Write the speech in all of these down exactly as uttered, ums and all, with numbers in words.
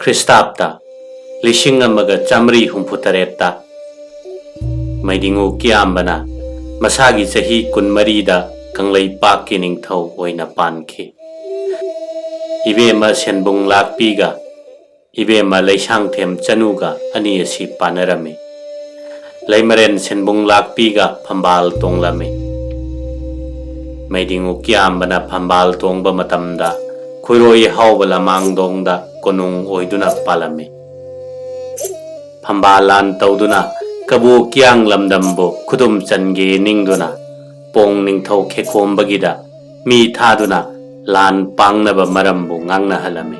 ꯈ꯭ꯔꯤꯁꯇꯥꯕꯇ ꯂꯤꯁꯤꯡ ꯑꯃꯒ ꯆꯥꯃꯔꯤ ꯍꯨꯝꯐꯨ ꯇꯔꯦꯠꯇ ꯃꯩꯗꯤꯡꯉꯨ ꯀꯤꯌꯥꯝꯕꯅ ꯃꯁꯥꯒꯤ ꯆꯍꯤ ꯀꯨꯟꯃꯔꯤꯗ ꯀꯪꯂꯩꯄꯥꯛꯀꯤ ꯅꯤꯡꯊꯧ ꯑꯣꯏꯅ ꯄꯥꯟꯈꯤ꯫ ꯏꯕꯦꯝꯃ ꯁꯦꯟꯕꯨꯡ ꯂꯥꯛꯄꯤꯒ ꯏꯕꯦꯝꯃ ꯂꯩꯁꯥꯡꯊꯦꯝ ꯆꯅꯨꯒ ꯑꯅꯤ ꯑꯁꯤ ꯄꯥꯟꯅꯔꯝꯃꯤ꯫ ꯂꯩꯃꯔꯦꯟ ꯁꯦꯟꯕꯨꯡ ꯂꯥꯛꯄꯤꯒ ꯐꯝꯕꯥꯜ ꯇꯣꯡꯂꯝꯃꯤ꯫ ꯃꯩꯗꯤꯡꯉꯨ ꯀꯤꯌꯥꯝꯕꯅ ꯐꯝꯕꯥꯜ ꯇꯣꯡꯕ ꯃꯇꯝꯗ ꯈꯣꯏꯔꯣꯏ ꯍꯥꯎꯕ ꯂꯃꯥꯡꯗꯣꯡꯗ ꯀꯣꯅꯨꯡ ꯑꯣꯏꯗꯨꯅ ꯄꯥꯜꯂꯝꯃꯤ꯫ ꯐꯝꯕꯥꯜ ꯂꯥꯟ ꯇꯧꯗꯨꯅ ꯀꯕꯣ ꯀꯤꯌꯥꯡ ꯂꯝꯗꯝꯕꯨ ꯈꯨꯗꯨꯝ ꯆꯟꯒꯦ ꯅꯤꯡꯗꯨꯅ ꯄꯣꯡ ꯅꯤꯡꯊꯧ ꯈꯦꯈꯣꯝꯕꯒꯤꯗ ꯃꯤ ꯊꯥꯗꯨꯅ ꯂꯥꯟ ꯄꯥꯡꯅꯕ ꯃꯔꯝꯕꯨ ꯉꯥꯡꯅꯍꯜꯂꯝꯃꯤ꯫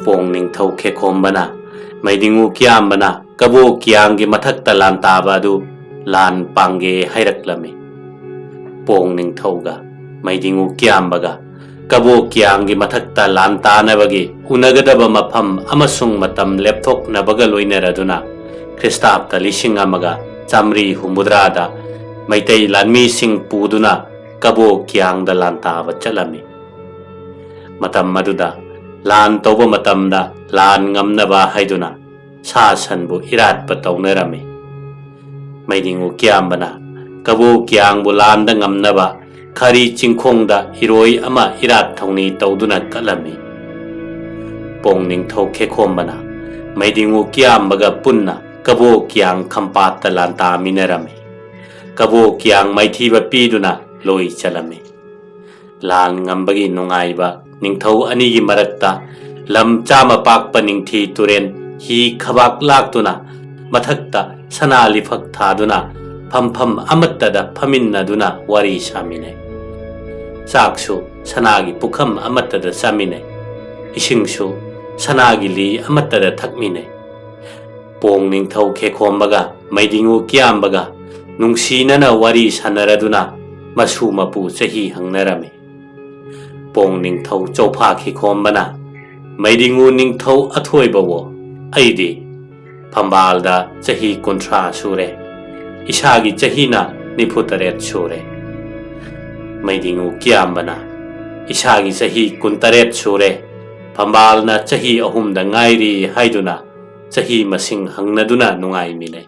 ꯄꯣꯡ ꯅꯤꯡꯊꯧ ꯈꯦꯈꯣꯝꯕꯅ ꯃꯩꯗꯤꯡꯉꯨ ꯀꯤꯌꯥꯝꯕꯅ ꯀꯕꯣ ꯀꯤꯌꯥꯡꯒꯤ ꯃꯊꯛꯇ ꯂꯥꯟ ꯇꯥꯕ ꯑꯗꯨ ꯂꯥꯟ ꯄꯥꯡꯒꯦ ꯍꯥꯏꯔꯛꯂꯝꯃꯤ꯫ ꯄꯣꯡ ꯅꯤꯡꯊꯧꯒ ꯃꯩꯗꯤꯡꯉꯨ ꯀꯤꯌꯥꯝꯕꯒ ꯀꯕꯣ ꯀꯤꯌꯥꯡꯒꯤ ꯃꯊꯛꯇ ꯂꯥꯟ ꯇꯥꯅꯕꯒꯤ ꯎꯅꯒꯗꯕ ꯃꯐꯝ ꯑꯃꯁꯨꯡ ꯃꯇꯝ ꯂꯦꯞꯊꯣꯛꯅꯕꯒ ꯂꯣꯏꯅꯔꯗꯨꯅ ꯈ꯭ꯔꯤꯁꯇꯥꯕꯇ ꯂꯤꯁꯤꯡ ꯑꯃꯒ ꯆꯥꯃꯔꯤ ꯍꯨꯝꯐꯨꯇꯔꯥꯗ ꯃꯩꯇꯩ ꯂꯥꯟꯃꯤꯁꯤꯡ ꯄꯨꯗꯨꯅ ꯀꯕꯣ ꯀꯤꯌꯥꯡꯗ ꯂꯥꯟ ꯇꯥꯕ ꯆꯠꯂꯝꯃꯤ꯫ ꯃꯇꯝ ꯑꯗꯨꯗ ꯂꯥꯟ ꯇꯧꯕ ꯃꯇꯝꯗ ꯂꯥꯟ ꯉꯝꯅꯕ ꯍꯥꯏꯗꯨꯅ ꯁꯥ ꯁꯟꯕꯨ ꯏꯔꯥꯠꯄ ꯇꯧꯅꯔꯝꯃꯤ꯫ ꯃꯩꯗꯤꯡꯉꯨ ꯀꯤꯌꯥꯝꯕꯅ ꯀꯕꯣ ꯀꯤꯌꯥꯡꯕꯨ ꯂꯥꯟꯗ ꯉꯝꯅꯕ ꯈꯥꯔꯤ ꯆꯤꯡꯈꯣꯡꯗ ꯏꯔꯣꯏ ꯑꯃ ꯏꯔꯥꯠ ꯊꯧꯅꯤ ꯇꯧꯗꯨꯅ ꯀꯠꯂꯝꯃꯤ꯫ ꯄꯣꯡ ꯅꯤꯡꯊꯧ ꯈꯦꯈꯣꯝꯕꯅ ꯃꯩꯗꯤꯡꯉꯨ ꯀꯤꯌꯥꯝꯕꯒ ꯄꯨꯟꯅ ꯀꯕꯣ ꯀꯤꯌꯥꯡ ꯈꯝꯄꯥꯠꯇ ꯂꯥꯟꯇꯥꯃꯤꯟꯅꯔꯝꯃꯤ꯫ ꯀꯕꯣ ꯀꯤꯌꯥꯡ ꯃꯥꯏꯊꯤꯕ ꯄꯤꯗꯨꯅ ꯂꯣꯏ ꯆꯠꯂꯝꯃꯤ꯫ ꯂꯥꯟ ꯉꯝꯕꯒꯤ ꯅꯨꯡꯉꯥꯏꯕ ꯅꯤꯡꯊꯧ ꯑꯅꯤꯒꯤ ꯃꯔꯛꯇ ꯂꯝ ꯆꯥꯃ ꯄꯥꯛꯄ ꯅꯤꯡꯊꯤ ꯇꯨꯔꯦꯟ ꯍꯤ ꯈꯕꯥꯛ ꯂꯥꯛꯇꯨꯅ ꯃꯊꯛꯇ ꯁꯅꯥ ꯂꯤꯐꯛ ꯊꯥꯗꯨꯅ ꯐꯝꯐꯝ ꯑꯃꯠꯇꯗ ꯐꯝꯃꯤꯟꯅꯗꯨꯅ ꯋꯥꯔꯤ ꯁꯥꯃꯤꯟꯅꯩ꯫ ꯆꯥꯛꯁꯨ ꯁꯅꯥꯒꯤ ꯄꯨꯈꯝ ꯑꯃꯠꯇꯗ ꯆꯥꯃꯤꯟꯅꯩ꯫ ꯏꯁꯤꯡꯁꯨ ꯁꯅꯥꯒꯤ ꯂꯤ ꯑꯃꯠꯇꯗ ꯊꯛꯃꯤꯟꯅꯩ꯫ ꯄꯣꯡ ꯅꯤꯡꯊꯧ ꯈꯦꯈꯣꯝꯕꯒ ꯃꯩꯗꯤꯡꯉꯨ ꯀꯤꯌꯥꯝꯕꯒ ꯅꯨꯡꯁꯤꯅꯅ ꯋꯥꯔꯤ ꯁꯥꯟꯅꯔꯗꯨꯅ ꯃꯁꯨ ꯃꯄꯨ ꯆꯍꯤ ꯍꯪꯅꯔꯝꯃꯤ꯫ ꯄꯣꯡ ꯅꯤꯡꯊꯧ ꯆꯧꯐꯥ ꯈꯦꯈꯣꯝꯕꯅ, "ꯃꯩꯗꯤꯡꯉꯨ ꯅꯤꯡꯊꯧ ꯑꯊꯣꯏꯕꯋꯣ, ꯑꯩꯗꯤ ꯐꯝꯕꯥꯜꯗ ꯆꯍꯤ ꯀꯨꯟꯊ꯭ꯔꯥ ꯁꯨꯔꯦ꯫ ꯏꯁꯥꯒꯤ ꯆꯍꯤꯅ ꯅꯤꯐꯨ ꯇꯔꯦꯠ ꯁꯨꯔꯦ꯫" ꯃꯩꯗꯤꯡꯉꯨ ꯀꯤꯌꯥꯝꯕꯅ, "ꯏꯁꯥꯒꯤ ꯆꯍꯤ ꯀꯨꯟꯇꯔꯦꯠ ꯁꯨꯔꯦ, ꯐꯝꯕꯥꯜꯅ ꯆꯍꯤ ꯑꯍꯨꯝꯗ ꯉꯥꯏꯔꯤ ꯍꯥꯏꯗꯨꯅ ꯆꯍꯤ ꯃꯁꯤꯡ ꯍꯪꯅꯗꯨꯅ ꯅꯨꯡꯉꯥꯏꯃꯤꯟꯅꯩ꯫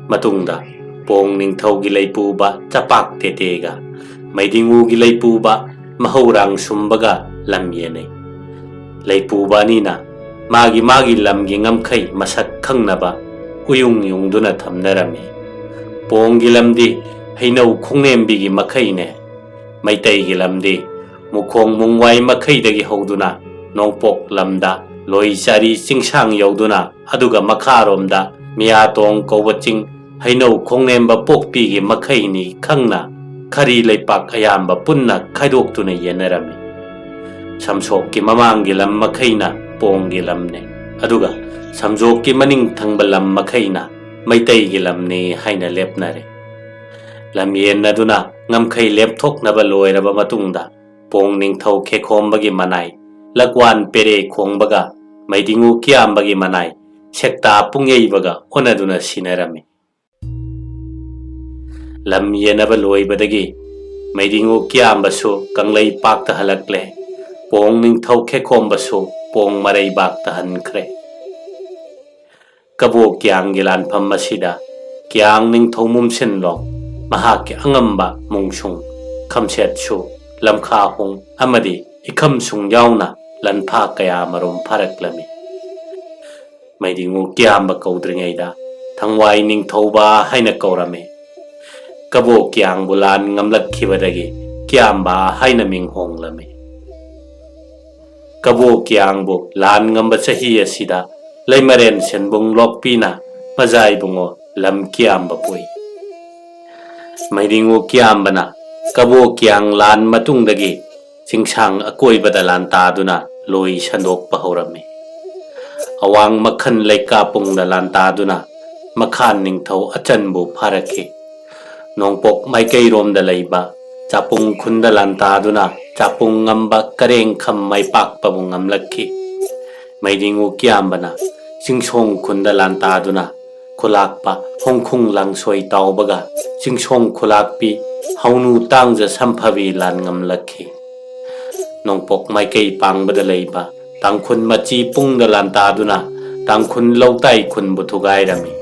ꯃꯇꯨꯡꯗ ꯄꯣꯡ ꯅꯤꯡꯊꯧꯒꯤ ꯂꯩꯄꯨꯕ ꯆꯄꯥꯛ ꯇꯦꯇꯦꯒ ꯃꯩꯗꯤꯡꯉꯨꯒꯤ ꯂꯩꯄꯨꯕ ꯃꯍꯧꯔꯥꯡ ꯁꯨꯝꯕꯒ ꯂꯝ ꯌꯦꯟꯅꯩ꯫ ꯂꯩꯄꯨꯕ ꯑꯅꯤꯅ ꯃꯥꯒꯤ ꯃꯥꯒꯤ ꯂꯝꯒꯤ ꯉꯝꯈꯩ ꯃꯁꯛ ꯈꯪꯅꯕ ꯎꯌꯨꯡ ꯌꯨꯡꯗꯨꯅ ꯊꯝꯅꯔꯝꯃꯤ꯫ ꯄꯣꯡꯒꯤ ꯂꯝꯗꯤ ꯍꯩꯅꯧ ꯈꯣꯡꯅꯦꯝꯕꯤꯒꯤ ꯃꯈꯩꯅꯦ꯫ ꯃꯩꯇꯩꯒꯤ ꯂꯝꯗꯤ ꯃꯨꯈꯣꯡ ꯃꯨꯡꯋꯥꯏ ꯃꯈꯩꯗꯒꯤ ꯍꯧꯗꯨꯅ ꯅꯣꯡꯄꯣꯛ ꯂꯝꯗ ꯂꯣꯏ ꯆꯥꯔꯤ ꯆꯤꯡꯁꯥꯡ ꯌꯧꯗꯨꯅ, ꯑꯗꯨꯒ ꯃꯈꯥꯔꯣꯝꯗ ꯃꯤꯌꯥꯇꯣꯡ ꯀꯧꯕ ꯆꯤꯡ ꯍꯩꯅꯧ ꯈꯣꯡꯅꯦꯝꯕ ꯄꯣꯛꯄꯤꯒꯤ ꯃꯈꯩꯅꯤ ꯈꯪꯅ ꯈꯔꯤ ꯂꯩꯄꯥꯛ ꯑꯌꯥꯝꯕ ꯄꯨꯟꯅ ꯈꯥꯏꯗꯣꯛꯇꯨꯅ ꯌꯦꯟꯅꯔꯝꯃꯤ꯫ ꯁꯝꯁꯣꯛꯀꯤ ꯃꯃꯥꯡꯒꯤ ꯂꯝ ꯃꯈꯩꯅ ꯄꯣꯡꯒꯤ ꯂꯝꯅꯦ, ꯑꯗꯨꯒ ꯁꯝꯖꯣꯛꯀꯤ ꯃꯅꯤꯡ ꯊꯪꯕ ꯂꯝ ꯃꯈꯩꯅ ꯃꯩꯇꯩꯒꯤ ꯂꯝꯅꯤ ꯍꯥꯏꯅ ꯂꯦꯞꯅꯔꯦ꯫ ꯂꯝ ꯌꯦꯟꯅꯗꯨꯅ ꯉꯝꯈꯩ ꯂꯦꯞꯊꯣꯛꯅꯕ ꯂꯣꯏꯔꯕ ꯃꯇꯨꯡꯗ ꯄꯣꯡ ꯅꯤꯡꯊꯧ ꯈꯦꯈꯣꯝꯕꯒꯤ ꯃꯅꯥꯏ ꯂꯛꯋꯥꯟ ꯄꯦꯔꯦ ꯈꯣꯡꯕꯒ ꯃꯩꯗꯤꯡꯉꯨ ꯀꯤꯌꯥꯝꯕꯒꯤ ꯃꯅꯥꯏ ꯁꯦꯛꯇꯥ ꯄꯨꯡꯌꯩꯕꯒ ꯑꯣꯟꯅꯗꯨꯅ ꯁꯤꯟꯅꯔꯝꯃꯤ꯫ ꯂꯝ ꯌꯦꯟꯅꯕ ꯂꯣꯏꯕꯗꯒꯤ ꯃꯩꯗꯤꯡꯉꯨ ꯀꯤꯌꯥꯝꯕꯁꯨ ꯀꯪꯂꯩ ꯄꯥꯛꯇ ꯍꯜꯂꯛꯂꯦ꯫ ꯄꯣꯡ ꯅꯤꯡꯊꯧ ꯈꯦꯈꯣꯝꯕꯁꯨ ꯄꯣꯡ ꯃꯔꯩꯕꯥꯛꯇ ꯍꯟꯈ꯭ꯔꯦ꯫ ꯀꯕꯣ ꯀꯤꯌꯥꯡꯒꯤ ꯂꯥꯟꯐꯝ ꯑꯁꯤꯗ ꯀꯤꯌꯥꯡ ꯅꯤꯡꯊꯧ ꯃꯨꯝꯁꯤꯟꯂꯣꯡ, ꯃꯍꯥꯛꯀꯤ ꯑꯉꯝꯕ ꯃꯨꯡꯁꯨꯡ, ꯈꯝꯁꯦꯠꯁꯨ, ꯂꯝꯈꯥꯍꯣꯡ ꯑꯃꯗꯤ ꯏꯈꯝꯁꯨꯡ ꯌꯥꯎꯅ ꯂꯟꯐꯥ ꯀꯌꯥ ꯃꯔꯨꯝ ꯐꯥꯔꯛꯂꯝꯃꯤ꯫ ꯃꯩꯗꯤꯡꯉꯨ ꯀꯤꯌꯥꯝꯕ ꯀꯧꯗ꯭ꯔꯤꯉꯩꯗ ꯊꯪꯋꯥꯏ ꯅꯤꯡꯊꯧꯕ ꯍꯥꯏꯅ ꯀꯧꯔꯝꯃꯤ꯫ ꯀꯕꯣ ꯀꯤꯌꯥꯡꯕꯨ ꯂꯥꯟ ꯉꯝꯂꯛꯈꯤꯕꯗꯒꯤ ꯀꯤꯌꯥꯝꯕ ꯍꯥꯏꯅ ꯃꯤꯡ ꯍꯣꯡꯂꯝꯃꯤ꯫ ꯀꯕꯣ ꯀꯤꯌꯥꯡꯕꯨ ꯂꯥꯟ ꯉꯝꯕ ꯆꯍꯤ ꯑꯁꯤꯗ ꯂꯩꯃꯔꯦꯟ ꯁꯦꯟꯕꯨꯡ ꯂꯣꯛꯄꯤꯅ ꯃꯖꯥꯏꯕꯨꯡꯉꯣ ꯂꯝ ꯀꯤꯌꯥꯝꯕ ꯄꯣꯛꯏ꯫ ꯃꯩꯗꯤꯡꯉꯨ ꯀꯤꯌꯥꯝꯕꯅ ꯀꯕꯣ ꯀꯤꯌꯥꯡ ꯂꯥꯟ ꯃꯇꯨꯡꯗꯒꯤ ꯆꯤꯡꯁꯥꯡ ꯑꯀꯣꯏꯕꯗ ꯂꯥꯟꯇꯥꯗꯨꯅ ꯂꯣꯏ ꯁꯟꯗꯣꯛꯄ ꯍꯧꯔꯝꯃꯤ꯫ ꯑꯋꯥꯡ ꯃꯈꯜ ꯂꯩꯀꯥꯄꯨꯡꯗ ꯂꯥꯟꯇꯥꯗꯨꯅ ꯃꯈꯥꯟ ꯅꯤꯡꯊꯧ ꯑꯆꯟꯕꯨ ꯐꯥꯔꯛꯈꯤ꯫ ꯅꯣꯡꯄꯣꯛ ꯃꯥꯏꯀꯩꯔꯣꯝꯗ ꯂꯩꯕ ꯆꯥꯄꯨꯡ ꯈꯨꯟꯗ ꯂꯥꯟꯇꯥꯗꯨꯅ ꯆꯥꯄꯨꯡ ꯉꯝꯕ ꯀꯔꯦꯡꯈꯝ ꯃꯥꯏꯄꯥꯛꯄꯕꯨ ꯉꯝꯂꯛꯈꯤ꯫ ꯃꯩꯗꯤꯡꯉꯨ ꯀꯤꯌꯥꯝꯕꯅ ꯆꯤꯡꯁꯣꯡ ꯈꯨꯟꯗ ꯂꯥꯟꯇꯥꯗꯨꯅ ꯈꯨꯂꯥꯛꯄ ꯍꯣꯡꯈꯨꯡ ꯂꯥꯡꯁꯣꯏ ꯇꯥꯎꯕꯒ ꯆꯤꯡꯁꯣꯡ ꯈꯨꯂꯥꯛꯄꯤ ꯍꯧꯅꯨ ꯇꯥꯡꯖ ꯁꯝꯐꯕꯤ ꯂꯥꯟ ꯉꯝꯂꯛꯈꯤ꯫ ꯅꯣꯡꯄꯣꯛ ꯃꯥꯏꯀꯩ ꯄꯥꯡꯕꯗ ꯂꯩꯕ ꯇꯥꯡꯈꯨꯜ ꯃꯆꯤ ꯄꯨꯡꯗ ꯂꯥꯟꯇꯥꯗꯨꯅ ꯇꯥꯡꯈꯨꯜ ꯂꯧꯇꯥꯏ ꯈꯨꯟꯕꯨ ꯊꯨꯒꯥꯏꯔꯝꯃꯤ꯫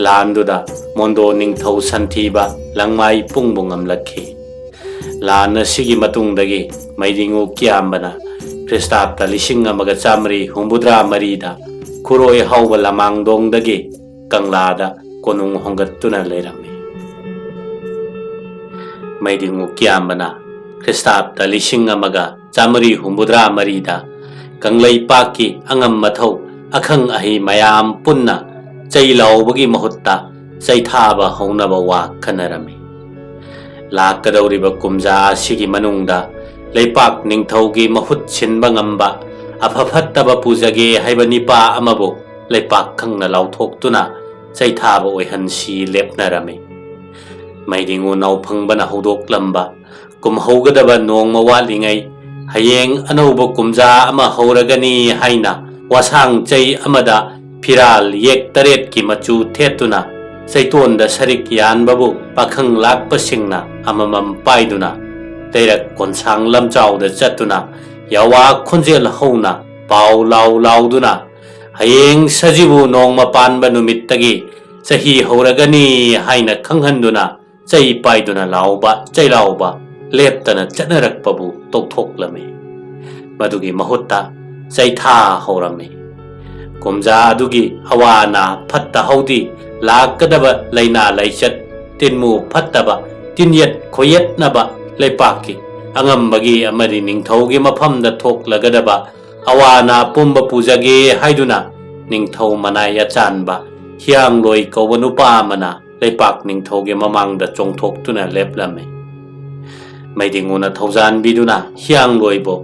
ꯂꯥꯟꯗꯨꯗ ꯃꯣꯟꯗꯣ ꯅꯤꯡꯊꯧ ꯁꯟꯊꯤꯕ ꯂꯪꯃꯥꯏ ꯄꯨꯡꯕꯨ ꯉꯝꯂꯛꯈꯤ꯫ ꯂꯥꯟ ꯑꯁꯤꯒꯤ ꯃꯇꯨꯡꯗꯒꯤ ꯃꯩꯗꯤꯡꯉꯨ ꯀꯤꯌꯥꯝꯕꯅ ꯈ꯭ꯔꯤꯁꯇꯥꯕꯇ ꯂꯤꯁꯤꯡ ꯑꯃꯒ ꯆꯥꯃꯔꯤ ꯍꯨꯝꯐꯨꯇꯔꯥ ꯃꯔꯤꯗ ꯈꯨꯔꯣꯏ ꯍꯥꯎꯕ ꯂꯃꯥꯡꯗꯣꯡꯗꯒꯤ ꯀꯪꯂꯥꯗ ꯀꯣꯅꯨꯡ ꯍꯣꯡꯒꯠꯇꯨꯅ ꯂꯩꯔꯝꯃꯤ꯫ ꯃꯩꯗꯤꯡꯉꯨ ꯀꯤꯌꯥꯝꯕꯅ ꯈ꯭ꯔꯤꯁꯇꯥꯕꯇ ꯂꯤꯁꯤꯡ ꯑꯃꯒ ꯆꯥꯃꯔꯤ ꯍꯨꯝꯐꯨꯇꯔꯥ ꯃꯔꯤꯗ ꯀꯪꯂꯩꯄꯥꯛꯀꯤ ꯑꯉꯝ ꯑꯊꯧ ꯑꯈꯪ ꯑꯍꯩ ꯃꯌꯥꯝ ꯄꯨꯟꯅ ꯆꯩ ꯂꯥꯎꯕꯒꯤ ꯃꯍꯨꯠꯇ ꯆꯩꯊꯥꯕ ꯍꯧꯅꯕ ꯋꯥ ꯈꯟꯅꯔꯝꯃꯤ꯫ ꯂꯥꯛꯀꯗꯧꯔꯤꯕ ꯀꯨꯝꯖꯥ ꯑꯁꯤꯒꯤ ꯃꯅꯨꯡꯗ ꯂꯩꯄꯥꯛ ꯅꯤꯡꯊꯧꯒꯤ ꯃꯍꯨꯠ ꯁꯤꯟꯕ ꯉꯝꯕ, ꯑꯐ ꯐꯠꯇꯕ ꯄꯨꯖꯒꯦ ꯍꯥꯏꯕ ꯅꯤꯄꯥ ꯑꯃꯕꯨ ꯂꯩꯄꯥꯛ ꯈꯪꯅ ꯂꯥꯎꯊꯣꯛꯇꯨꯅ ꯆꯩꯊꯥꯕ ꯑꯣꯏꯍꯟꯁꯤ ꯂꯦꯞꯅꯔꯝꯃꯤ꯫ ꯃꯩꯗꯤꯡꯉꯨ ꯅꯥꯎꯐꯪꯕꯅ ꯍꯧꯗꯣꯛꯂꯝꯕ ꯀꯨꯝꯍꯧꯒꯗꯕ ꯅꯣꯡꯃ ꯋꯥꯠꯂꯤꯉꯩ ꯍꯌꯦꯡ ꯑꯅꯧꯕ ꯀꯨꯝꯖꯥ ꯑꯃ ꯍꯧꯔꯒꯅꯤ ꯍꯥꯏꯅ ꯋꯥꯁꯥꯡ ꯆꯩ ꯑꯃꯗ ꯐꯤꯔꯥꯜ ꯌꯦꯛ ꯇꯔꯦꯠꯀꯤ ꯃꯆꯨ ꯊꯦꯠꯇꯨꯅ ꯆꯩꯇꯣꯟꯗ ꯁꯔꯤꯛ ꯌꯥꯟꯕꯕꯨ ꯄꯥꯈꯪ ꯂꯥꯛꯄꯁꯤꯡꯅ ꯑꯃꯃꯝ ꯄꯥꯏꯗꯨꯅ ꯂꯩꯔꯛ ꯀꯣꯟꯁꯥꯡ ꯂꯝꯖꯥꯎꯗ ꯆꯠꯇꯨꯅ ꯌꯥꯋꯥ ꯈꯣꯟꯖꯦꯜ ꯍꯧꯅ ꯄꯥꯎ ꯂꯥꯎ ꯂꯥꯎꯗꯨꯅ ꯍꯌꯦꯡ ꯁꯖꯤꯕꯨ ꯅꯣꯡꯃ ꯄꯥꯟꯕ ꯅꯨꯃꯤꯠꯇꯒꯤ ꯆꯍꯤ ꯍꯧꯔꯒꯅꯤ ꯍꯥꯏꯅ ꯈꯪꯍꯟꯗꯨꯅ ꯆꯩ ꯄꯥꯏꯗꯨꯅ ꯂꯥꯎꯕ ꯆꯩꯂꯥꯎꯕ ꯂꯦꯞꯇꯅ ꯆꯠꯅꯔꯛꯄꯕꯨ ꯇꯣꯛꯊꯣꯛꯂꯝꯃꯤ꯫ ꯃꯗꯨꯒꯤ ꯃꯍꯨꯠꯇ ꯆꯩꯊꯥ ꯍꯧꯔꯝꯃꯤ꯫ ꯀꯨꯝꯖꯥ ꯑꯗꯨꯒꯤ ꯑꯋꯥ ꯑꯅꯥ ꯐꯠꯇ ꯍꯧꯗꯤ, ꯂꯥꯛꯀꯗꯕ ꯂꯥꯏꯅꯥ ꯂꯥꯏꯆꯠ, ꯇꯤꯟꯃꯨ ꯐꯠꯇꯕ, ꯇꯤꯟꯌꯦꯠ ꯈꯣꯏꯌꯦꯠꯅꯕ, ꯂꯩꯄꯥꯛꯀꯤ ꯑꯉꯝꯕꯒꯤ ꯑꯃꯗꯤ ꯅꯤꯡꯊꯧꯒꯤ ꯃꯐꯝꯗ ꯊꯣꯛꯂꯒꯗꯕ ꯑꯋꯥ ꯑꯅꯥ ꯄꯨꯝꯕ ꯄꯨꯖꯒꯦ ꯍꯥꯏꯗꯨꯅ ꯅꯤꯡꯊꯧ ꯃꯅꯥꯏ ꯑꯆꯥꯟꯕ ꯍꯤꯌꯥꯡꯂꯣꯏ ꯀꯧꯕ ꯅꯨꯄꯥ ꯑꯃꯅ ꯂꯩꯄꯥꯛ ꯅꯤꯡꯊꯧꯒꯤ ꯃꯃꯥꯡꯗ ꯆꯣꯡꯊꯣꯛꯇꯨꯅ ꯂꯦꯞꯂꯝꯃꯤ꯫ ꯃꯩꯗꯤꯡꯉꯨꯅ ꯊꯧꯖꯥꯟꯕꯤꯗꯨꯅ ꯍꯤꯌꯥꯡꯂꯣꯏꯕꯨ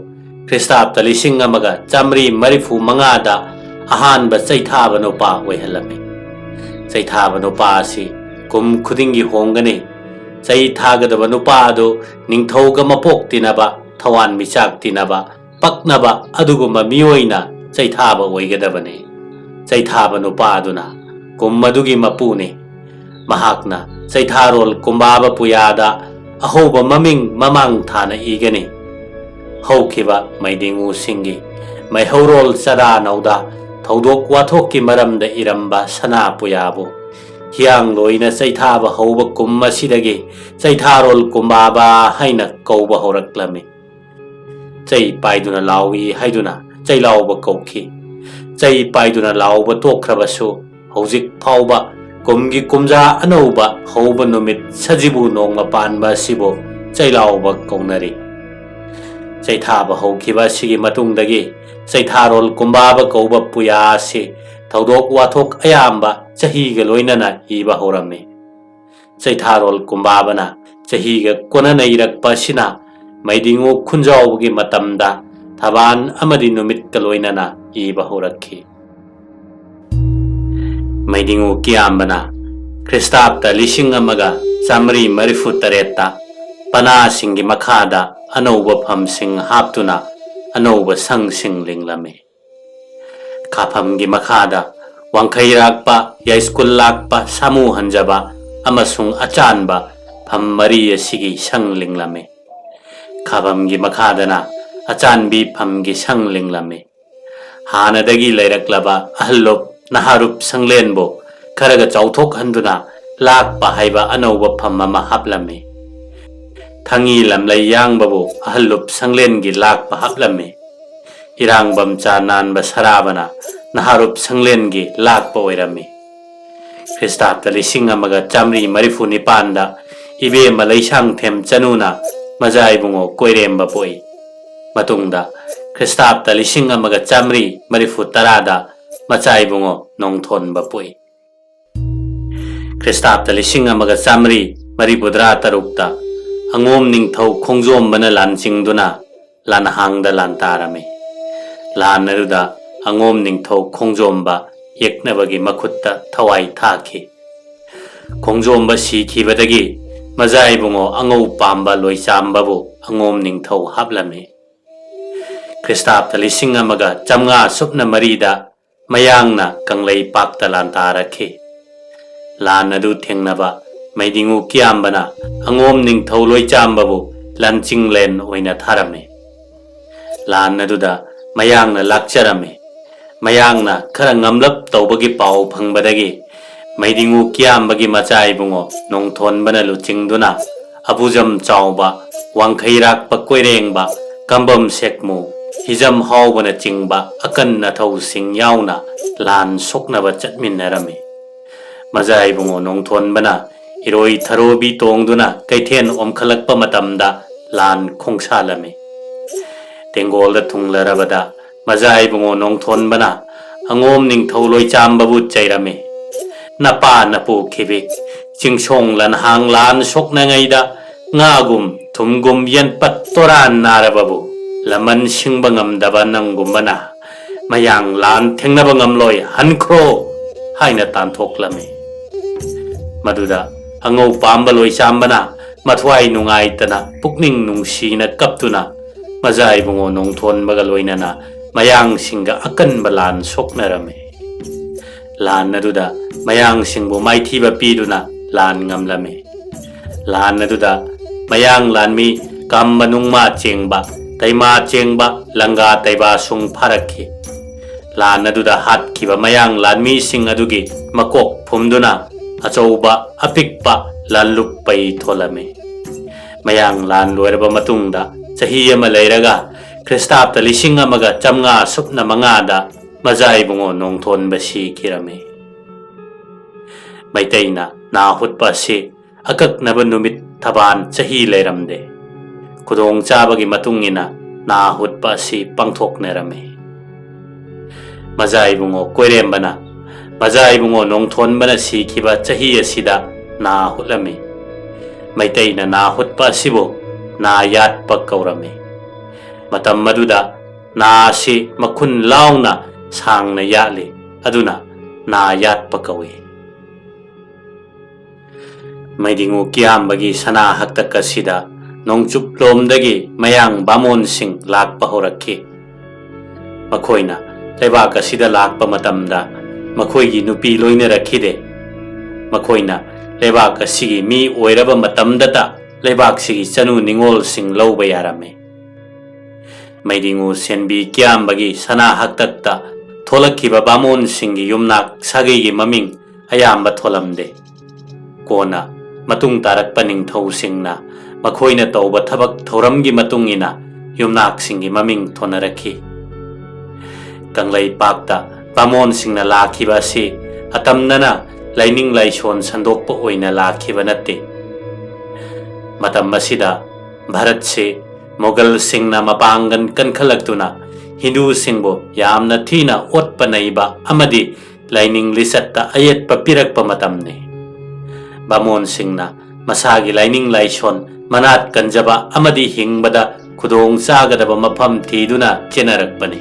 ꯈ꯭ꯔꯤꯁꯇꯥꯕꯇ ꯂꯤꯁꯤꯡ ꯑꯃꯒ ꯆꯥꯃꯔꯤ ꯃꯔꯤꯐꯨ ꯃꯉꯥꯗ ꯑꯍꯥꯟꯕ ꯆꯩꯊꯥꯕ ꯅꯨꯄꯥ ꯑꯣꯏꯍꯜꯂꯝꯃꯤ꯫ ꯆꯩꯊꯥꯕ ꯅꯨꯄꯥ ꯑꯁꯤ ꯀꯨꯝ ꯈꯨꯗꯤꯡꯒꯤ ꯍꯣꯡꯒꯅꯤ꯫ ꯆꯩ ꯊꯥꯒꯗꯕ ꯅꯨꯄꯥ ꯑꯗꯨ ꯅꯤꯡꯊꯧꯒ ꯃꯄꯣꯛ ꯇꯤꯟꯅꯕ, ꯊꯋꯥꯟ ꯃꯤꯆꯥꯛ ꯇꯤꯟꯅꯕ, ꯄꯛꯅꯕ ꯑꯗꯨꯒꯨꯝꯕ ꯃꯤꯑꯣꯏꯅ ꯆꯩꯊꯥꯕ ꯑꯣꯏꯒꯗꯕꯅꯤ꯫ ꯆꯩꯊꯥꯕ ꯅꯨꯄꯥ ꯑꯗꯨꯅ ꯀꯨꯝ ꯑꯗꯨꯒꯤ ꯃꯄꯨꯅꯤ꯫ ꯃꯍꯥꯛꯅ ꯆꯩꯊꯥꯔꯣꯜ ꯀꯨꯝꯕꯥꯕ ꯄꯨꯌꯥꯗ ꯑꯍꯧꯕ ꯃꯃꯤꯡ ꯃꯃꯥꯡ ꯊꯥꯅ ꯏꯒꯅꯤ꯫ ꯍꯧꯈꯤꯕ ꯃꯩꯗꯤꯡꯉꯨꯁꯤꯡꯒꯤ ꯃꯩꯍꯧꯔꯣꯜ ꯆꯔꯥꯅꯧꯗ ꯊꯧꯗꯣꯛ ꯋꯥꯊꯣꯛꯀꯤ ꯃꯔꯝꯗ ꯏꯔꯝꯕ ꯁꯅꯥ ꯄꯨꯌꯥꯕꯨ ꯍꯤꯌꯥꯡꯂꯣꯏꯅ ꯆꯩꯊꯥꯕ ꯍꯧꯕ ꯀꯨꯝ ꯑꯁꯤꯗꯒꯤ ꯆꯩꯊꯥꯔꯣꯜ ꯀꯨꯝꯕꯥꯕ ꯍꯥꯏꯅ ꯀꯧꯕ ꯍꯧꯔꯛꯂꯝꯃꯤ꯫ ꯆꯩ ꯄꯥꯏꯗꯨꯅ ꯂꯥꯎꯏ ꯍꯥꯏꯗꯨꯅ ꯆꯩꯂꯥꯎꯕ ꯀꯧꯈꯤ꯫ ꯆꯩ ꯄꯥꯏꯗꯨꯅ ꯂꯥꯎꯕ ꯇꯣꯛꯈ꯭ꯔꯕꯁꯨ, ꯍꯧꯖꯤꯛ ꯐꯥꯎꯕ ꯀꯨꯝꯒꯤ ꯀꯨꯝꯖꯥ ꯑꯅꯧꯕ ꯍꯧꯕ ꯅꯨꯃꯤꯠ ꯁꯖꯤꯕꯨ ꯅꯣꯡꯃ ꯄꯥꯟꯕ ꯑꯁꯤꯕꯨ ꯆꯩꯂꯥꯎꯕ ꯀꯧꯅꯔꯤ꯫ ꯆꯩꯊꯥꯕ ꯍꯧꯈꯤꯕ ꯑꯁꯤꯒꯤ ꯃꯇꯨꯡꯗꯒꯤ ꯆꯩꯊꯥꯔꯣꯜ ꯀꯨꯝꯕꯥꯕ ꯀꯧꯕ ꯄꯨꯌꯥ ꯑꯁꯤ ꯊꯧꯗꯣꯛ ꯋꯥꯊꯣꯛ ꯑꯌꯥꯝꯕ ꯆꯍꯤꯒ ꯂꯣꯏꯅꯅ ꯏꯕ ꯍꯧꯔꯝꯃꯤ꯫ ꯆꯩꯊꯥꯔꯣꯜ ꯀꯨꯝꯕꯥꯕꯅ ꯆꯍꯤꯒ ꯀꯣꯟꯅꯅ ꯏꯔꯛꯄ ꯑꯁꯤꯅ ꯃꯩꯗꯤꯡꯉꯨ ꯈꯨꯟꯖꯥꯎꯕꯒꯤ ꯃꯇꯝꯗ ꯊꯕꯥꯟ ꯑꯃꯗꯤ ꯅꯨꯃꯤꯠꯀ ꯂꯣꯏꯅꯅ ꯏꯕ ꯍꯧꯔꯛꯈꯤ꯫ ꯃꯩꯗꯤꯡꯉꯨ ꯀꯤꯌꯥꯝꯕꯅ ꯈ꯭ꯔꯤꯁꯇꯥꯕꯇ ꯂꯤꯁꯤꯡ ꯑꯃꯒ ꯆꯥꯃꯔꯤ ꯃꯔꯤꯐꯨ ꯇꯔꯦꯠꯇ ꯄꯅꯥꯁꯤꯡꯒꯤ ꯃꯈꯥꯗ ꯑꯅꯧꯕ ꯐꯝꯁꯤꯡ ꯍꯥꯞꯇꯨꯅ ꯑꯅꯧꯕ ꯁꯪꯁꯤꯡ ꯂꯤꯡꯂꯝꯃꯤ꯫ ꯈꯥꯐꯝꯒꯤ ꯃꯈꯥꯗ ꯋꯥꯡꯈꯩꯔꯥꯛꯄ, ꯌꯥꯏꯁ꯭ꯀꯨꯜ ꯂꯥꯛꯄ, ꯁꯥꯃꯨ ꯍꯟꯖꯕ ꯑꯃꯁꯨꯡ ꯑꯆꯥꯟꯕ ꯐꯝ ꯃꯔꯤ ꯑꯁꯤꯒꯤ ꯁꯪ ꯂꯤꯡꯂꯝꯃꯤ꯫ ꯈꯥꯐꯝꯒꯤ ꯃꯈꯥꯗꯅ ꯑꯆꯥꯟꯕꯤ ꯐꯝꯒꯤ ꯁꯪ ꯂꯤꯡꯂꯝꯃꯤ꯫ ꯍꯥꯟꯅꯗꯒꯤ ꯂꯩꯔꯛꯂꯕ ꯑꯍꯜꯂꯨꯞ ꯅꯍꯥꯔꯨꯞ ꯁꯪꯂꯦꯟꯕꯨ ꯈꯔꯒ ꯆꯥꯎꯊꯣꯛꯍꯟꯗꯨꯅ ꯂꯥꯛꯄ ꯍꯥꯏꯕ ꯑꯅꯧꯕ ꯐꯝ ꯑꯃ ꯍꯥꯞꯂꯝꯃꯤ꯫ ꯊꯪꯉꯤ ꯂꯝꯂꯩ ꯌꯥꯡꯕꯕꯨ ꯑꯍꯜꯂꯨꯞ ꯁꯪꯂꯦꯟꯒꯤ ꯂꯥꯛꯄ ꯍꯥꯞꯂꯝꯃꯤ꯫ ꯏꯔꯥꯡꯕꯝ ꯆꯥ ꯅꯥꯟꯕ ꯁꯔꯥꯕꯅ ꯅꯍꯥꯔꯨꯞ ꯁꯪꯂꯦꯟꯒꯤ ꯂꯥꯛꯄ ꯑꯣꯏꯔꯝꯃꯤ꯫ ꯈ꯭ꯔꯤꯁꯇꯥꯕꯇ ꯂꯤꯁꯤꯡ ꯑꯃꯒ ꯆꯥꯃꯔꯤ ꯃꯔꯤꯐꯨ ꯅꯤꯄꯥꯟꯗ ꯏꯕꯦꯝꯃ ꯂꯩꯁꯥꯡꯊꯦꯝ ꯆꯅꯨꯅ ꯃꯖꯥ ꯏꯕꯨꯡꯉꯣ ꯀꯣꯏꯔꯦꯝꯕ ꯄꯣꯛꯏ꯫ ꯃꯇꯨꯡꯗ ꯈ꯭ꯔꯤꯁꯇꯥꯕꯇ ꯂꯤꯁꯤꯡ ꯑꯃꯒ ꯆꯥꯃꯔꯤ ꯃꯔꯤꯐꯨ ꯇꯔꯥꯗ ꯃꯆꯥ ꯏꯕꯨꯡꯉꯣ ꯅꯣꯡꯊꯣꯟꯕ ꯄꯣꯛꯏ꯫ ꯈ꯭ꯔꯤꯁꯇꯥꯕꯇ ꯂꯤꯁꯤꯡ ꯑꯃꯒ ꯆꯥꯃꯔꯤ ꯃꯔꯤꯐꯨꯇꯔꯥ ꯇꯔꯨꯛꯇ ꯑꯉꯣꯝ ꯅꯤꯡꯊꯧ ꯈꯣꯡꯖꯣꯝꯕꯅ ꯂꯥꯟ ꯆꯤꯡꯗꯨꯅ ꯂꯥꯟꯍꯥꯡꯗ ꯂꯥꯟ ꯇꯥꯔꯝꯃꯤ꯫ ꯂꯥꯟ ꯑꯗꯨꯗ ꯑꯉꯣꯝ ꯅꯤꯡꯊꯧ ꯈꯣꯡꯖꯣꯝꯕ ꯌꯦꯛꯅꯕꯒꯤ ꯃꯈꯨꯠꯇ ꯊꯋꯥꯏ ꯊꯥꯈꯤ꯫ ꯈꯣꯡꯖꯣꯝꯕ ꯁꯤꯈꯤꯕꯗꯒꯤ ꯃꯖꯥ ꯏꯕꯨꯡꯉꯣ ꯑꯉꯧ ꯄꯥꯝꯕ ꯂꯣꯏꯆꯥꯝꯕꯕꯨ ꯑꯉꯣꯝ ꯅꯤꯡꯊꯧ ꯍꯥꯞꯂꯝꯃꯤ꯫ ꯈ꯭ꯔꯤꯁꯇꯥꯕꯇ ꯂꯤꯁꯤꯡ ꯑꯃꯒ ꯆꯥꯃꯉꯥ ꯁꯨꯞꯅ ꯃꯔꯤꯗ ꯃꯌꯥꯡꯅ ꯀꯪꯂꯩꯄꯥꯛꯇ ꯂꯥꯟꯗꯥꯔꯛꯈꯤ꯫ ꯂꯥꯟ ꯑꯗꯨ ꯊꯦꯡꯅꯕ ꯃꯩꯗꯤꯡꯉꯨ ꯀꯤꯌꯥꯝꯕꯅ ꯑꯉꯣꯝ ꯅꯤꯡꯊꯧ ꯂꯣꯏꯆꯥꯝꯕꯕꯨ ꯂꯥꯟꯆꯤꯡꯂꯦꯟ ꯑꯣꯏꯅ ꯊꯥꯔꯝꯃꯤ꯫ ꯂꯥꯟ ꯑꯗꯨꯗ ꯃꯌꯥꯡꯅ ꯂꯥꯛꯆꯔꯝꯃꯤ꯫ ꯃꯌꯥꯡꯅ ꯈꯔ ꯉꯝꯂꯞ ꯇꯧꯕꯒꯤ ꯄꯥꯎ ꯐꯪꯕꯗꯒꯤ ꯃꯩꯗꯤꯡꯉꯨ ꯀꯤꯌꯥꯝꯕꯒꯤ ꯃꯆꯥ ꯏꯕꯨꯡꯉꯣ ꯅꯣꯡꯊꯣꯟꯕꯅ ꯂꯨꯆꯤꯡꯗꯨꯅ ꯑꯕꯨꯖꯝ ꯆꯥꯎꯕ, ꯋꯥꯡꯈꯩꯔꯥꯛꯄ ꯀꯣꯏꯔꯦꯡꯕ, ꯀꯝꯕꯝ ꯁꯦꯛꯃꯨ, ꯍꯤꯖꯝ ꯍꯥꯎꯕꯅꯆꯤꯡꯕ ꯑꯀꯟ ꯑꯊꯧꯁꯤꯡ ꯌꯥꯎꯅ ꯂꯥꯟ ꯁꯣꯛꯅꯕ ꯆꯠꯃꯤꯟꯅꯔꯝꯃꯤ꯫ ꯃꯖꯥ ꯏꯕꯨꯡꯉꯣ ꯅꯣꯡꯊꯣꯟꯕꯅ ꯏꯔꯣꯏ ꯊꯔꯣꯕꯤ ꯇꯣꯡꯗꯨꯅ ꯀꯩꯊꯦꯜ ꯑꯣꯝꯈꯠꯂꯛꯄ ꯃꯇꯝꯗ ꯂꯥꯟ ꯈꯣꯡꯁꯥꯜꯂꯝꯃꯤ꯫ ꯇꯦꯡꯒꯣꯜꯗ ꯊꯨꯡꯂꯔꯕꯗ ꯃꯖꯥ ꯏꯕꯨꯡꯉꯣ ꯅꯣꯡꯊꯣꯟꯕꯅ ꯑꯉꯣꯝ ꯅꯤꯡꯊꯧ ꯂꯣꯏꯆꯥꯝꯕꯕꯨ ꯆꯩꯔꯝꯃꯤ꯫ "ꯅꯄꯥ ꯅꯄꯨ ꯈꯤꯕꯤꯛ, ꯆꯤꯡꯁꯣꯡ ꯂꯟꯍꯥꯡ ꯂꯥꯟ ꯁꯣꯛꯅꯉꯩꯗ ꯉꯥꯒꯨꯝ ꯊꯨꯝꯒꯨꯝ ꯌꯦꯟꯄꯠ ꯇꯣꯔꯥꯟ ꯅꯥꯔꯕꯕꯨ ꯂꯃꯟ ꯁꯤꯡꯕ ꯉꯝꯗꯕ ꯅꯪꯒꯨꯝꯕꯅ ꯃꯌꯥꯡ ꯂꯥꯟ ꯊꯦꯡꯅꯕ ꯉꯝꯂꯣꯏ, ꯍꯟꯈ꯭ꯔꯣ!" ꯍꯥꯏꯅ ꯇꯥꯟꯊꯣꯛꯂꯝꯃꯤ꯫ ꯃꯗꯨꯗ ꯑꯉꯧ ꯄꯥꯝꯕ ꯂꯣꯏꯆꯥꯝꯕꯅ ꯃꯊ꯭ꯋꯥꯏ ꯅꯨꯡꯉꯥꯏꯇꯅ ꯄꯨꯛꯅꯤꯡ ꯅꯨꯡꯁꯤꯅ ꯀꯞꯇꯨꯅ ꯃꯖꯥ ꯏꯕꯨꯡꯉꯣ ꯅꯣꯡꯊꯣꯟꯕꯒ ꯂꯣꯏꯅꯅ ꯃꯌꯥꯡꯁꯤꯡꯒ ꯑꯀꯟꯕ ꯂꯥꯟ ꯁꯣꯛꯅꯔꯝꯃꯤ꯫ ꯂꯥꯟ ꯑꯗꯨꯗ ꯃꯌꯥꯡꯁꯤꯡꯕꯨ ꯃꯥꯏꯊꯤꯕ ꯄꯤꯗꯨꯅ ꯂꯥꯟ ꯉꯝꯂꯝꯃꯤ꯫ ꯂꯥꯟ ꯑꯗꯨꯗ ꯃꯌꯥꯡ ꯂꯥꯟꯃꯤ ꯀꯝꯕ ꯅꯨꯡꯃꯥ ꯆꯦꯡꯕ, ꯇꯩꯃꯥ ꯆꯦꯡꯕ, ꯂꯪꯒꯥ ꯇꯩꯕꯥꯁꯨꯡ ꯐꯥꯔꯛꯈꯤ꯫ ꯂꯥꯟ ꯑꯗꯨꯗ ꯍꯥꯠꯈꯤꯕ ꯃꯌꯥꯡ ꯂꯥꯟꯃꯤꯁꯤꯡ ꯑꯗꯨꯒꯤ ꯃꯀꯣꯛ ꯐꯨꯝꯗꯨꯅ ꯑꯆꯧꯕ ꯑꯄꯤꯛꯄ ꯂꯥꯟꯂꯨꯞ ꯄꯩ ꯊꯣꯜꯂꯝꯃꯤ꯫ ꯃꯌꯥꯡ ꯂꯥꯟ ꯂꯣꯏꯔꯕ ꯃꯇꯨꯡꯗ ꯆꯍꯤ ꯑꯃ ꯂꯩꯔꯒ ꯈ꯭ꯔꯤꯁꯇꯥꯕꯇ ꯂꯤꯁꯤꯡ ꯑꯃꯒ ꯆꯥꯝꯃꯉꯥ ꯁꯨꯞꯅ ꯃꯉꯥꯗ ꯃꯖꯥ ꯏꯕꯨꯡꯉꯣ ꯅꯣꯡꯊꯣꯟꯕ ꯁꯤꯈꯤꯔꯝꯃꯤ꯫ ꯃꯩꯇꯩꯅ ꯅꯥ ꯍꯨꯠꯄ ꯑꯁꯤ ꯑꯀꯛꯅꯕ ꯅꯨꯃꯤꯠ ꯊꯕꯥꯟ ꯆꯍꯤ ꯂꯩꯔꯝꯗꯦ꯫ ꯈꯨꯗꯣꯡ ꯆꯥꯕꯒꯤ ꯃꯇꯨꯡ ꯏꯟꯅ ꯅꯥ ꯍꯨꯠꯄ ꯑꯁꯤ ꯄꯥꯡꯊꯣꯛꯅꯔꯝꯃꯤ꯫ ꯃꯖꯥ ꯏꯕꯨꯡꯉꯣ ꯀꯣꯏꯔꯦꯝꯕꯅ ꯃꯖꯥ ꯏꯕꯨꯡꯉꯣ ꯅꯣꯡꯊꯣꯟꯕꯅ ꯁꯤꯈꯤꯕ ꯆꯍꯤ ꯑꯁꯤꯗ ꯅꯥ ꯍꯨꯠꯂꯝꯃꯤ꯫ ꯃꯩꯇꯩꯅ ꯅꯥ ꯍꯨꯠꯄ ꯑꯁꯤꯕꯨ ꯅꯥ ꯌꯥꯠꯄ ꯀꯧꯔꯝꯃꯤ꯫ ꯃꯇꯝ ꯑꯗꯨꯗ ꯅꯥ ꯑꯁꯤ ꯃꯈꯨꯟ ꯂꯥꯎꯅ ꯁꯥꯡꯅ ꯌꯥꯠꯂꯤ, ꯑꯗꯨꯅ ꯅꯥ ꯌꯥꯠꯄ ꯀꯧꯏ꯫ ꯃꯩꯗꯤꯡꯉꯨ ꯀꯤꯌꯥꯝꯕꯒꯤ ꯁꯅꯥ ꯍꯛꯇꯛ ꯑꯁꯤꯗ ꯅꯣꯡꯆꯨꯞꯂꯣꯝꯗꯒꯤ ꯃꯌꯥꯡ ꯕꯥꯃꯣꯟꯁꯤꯡ ꯂꯥꯛꯄ ꯍꯧꯔꯛꯈꯤ꯫ ꯃꯈꯣꯏꯅ ꯂꯩꯕꯥꯛ ꯑꯁꯤꯗ ꯂꯥꯛꯄ ꯃꯇꯝꯗ ꯃꯈꯣꯏꯒꯤ ꯅꯨꯄꯤ ꯂꯣꯏꯅꯔꯛꯈꯤꯗꯦ꯫ ꯃꯈꯣꯏꯅ ꯂꯩꯕꯥꯛ ꯑꯁꯤꯒꯤ ꯃꯤ ꯑꯣꯏꯔꯕ ꯃꯇꯝꯗꯇ ꯂꯩꯕꯥꯛꯁꯤꯒꯤ ꯆꯅꯨ ꯅꯤꯉꯣꯜꯁꯤꯡ ꯂꯧꯕ ꯌꯥꯔꯝꯃꯤ꯫ ꯃꯩꯗꯤꯉꯨ ꯁꯦꯟꯕꯤ ꯀꯤꯌꯥꯝꯕꯒꯤ ꯁꯅꯥ ꯍꯥꯛꯇꯛꯇ ꯊꯣꯛꯂꯛꯈꯤꯕ ꯕꯥꯃꯣꯟꯁꯤꯡꯒꯤ ꯌꯨꯝꯅꯥꯛ ꯁꯥꯒꯩꯒꯤ ꯃꯃꯤꯡ ꯑꯌꯥꯝꯕ ꯊꯣꯜꯂꯝꯗꯦ꯫ ꯀꯣꯟꯅ ꯃꯇꯨꯡ ꯇꯥꯔꯛꯄ ꯅꯤꯡꯊꯧꯁꯤꯡꯅ ꯃꯈꯣꯏꯅ ꯇꯧꯕ ꯊꯕꯛ ꯊꯧꯔꯝꯒꯤ ꯃꯇꯨꯡ ꯏꯟꯅ ꯌꯨꯝꯅꯥꯛꯁꯤꯡꯒꯤ ꯃꯃꯤꯡ ꯊꯣꯟꯅꯔꯛꯈꯤ꯫ ꯀꯪꯂꯩꯄꯥꯛꯇ ꯕꯥꯃꯣꯟꯁꯤꯡꯅ ꯂꯥꯛꯈꯤꯕ ꯑꯁꯤ ꯑꯇꯝꯅꯅ ꯂꯥꯏꯅꯤꯡ ꯂꯥꯏꯁꯣꯟ ꯁꯟꯗꯣꯛꯄ ꯑꯣꯏꯅ ꯂꯥꯛꯈꯤꯕ ꯅꯠꯇꯦ꯫ ꯃꯇꯝ ꯑꯁꯤꯗ ꯚꯥꯔꯠꯁꯤ ꯃꯨꯒꯜꯁꯤꯡꯅ ꯃꯄꯥꯡꯒꯜ ꯀꯟꯈꯠꯂꯛꯇꯨꯅ ꯍꯤꯟꯗꯨꯁꯤꯡꯕꯨ ꯌꯥꯝꯅ ꯊꯤꯅ ꯑꯣꯠꯄ ꯅꯩꯕ ꯑꯃꯗꯤ ꯂꯥꯏꯅꯤꯡ ꯂꯤꯆꯠꯇ ꯑꯌꯦꯠꯄ ꯄꯤꯔꯛꯄ ꯃꯇꯝꯅꯤ꯫ ꯕꯥꯃꯣꯟꯁꯤꯡꯅ ꯃꯁꯥꯒꯤ ꯂꯥꯏꯅꯤꯡ ꯂꯥꯏꯁꯣꯟ ꯃꯅꯥꯠ ꯀꯟꯖꯕ ꯑꯃꯗꯤ ꯍꯤꯡꯕꯗ ꯈꯨꯗꯣꯡ ꯆꯥꯒꯗꯕ ꯃꯐꯝ ꯊꯤꯗꯨꯅ ꯆꯦꯟꯅꯔꯛꯄꯅꯤ꯫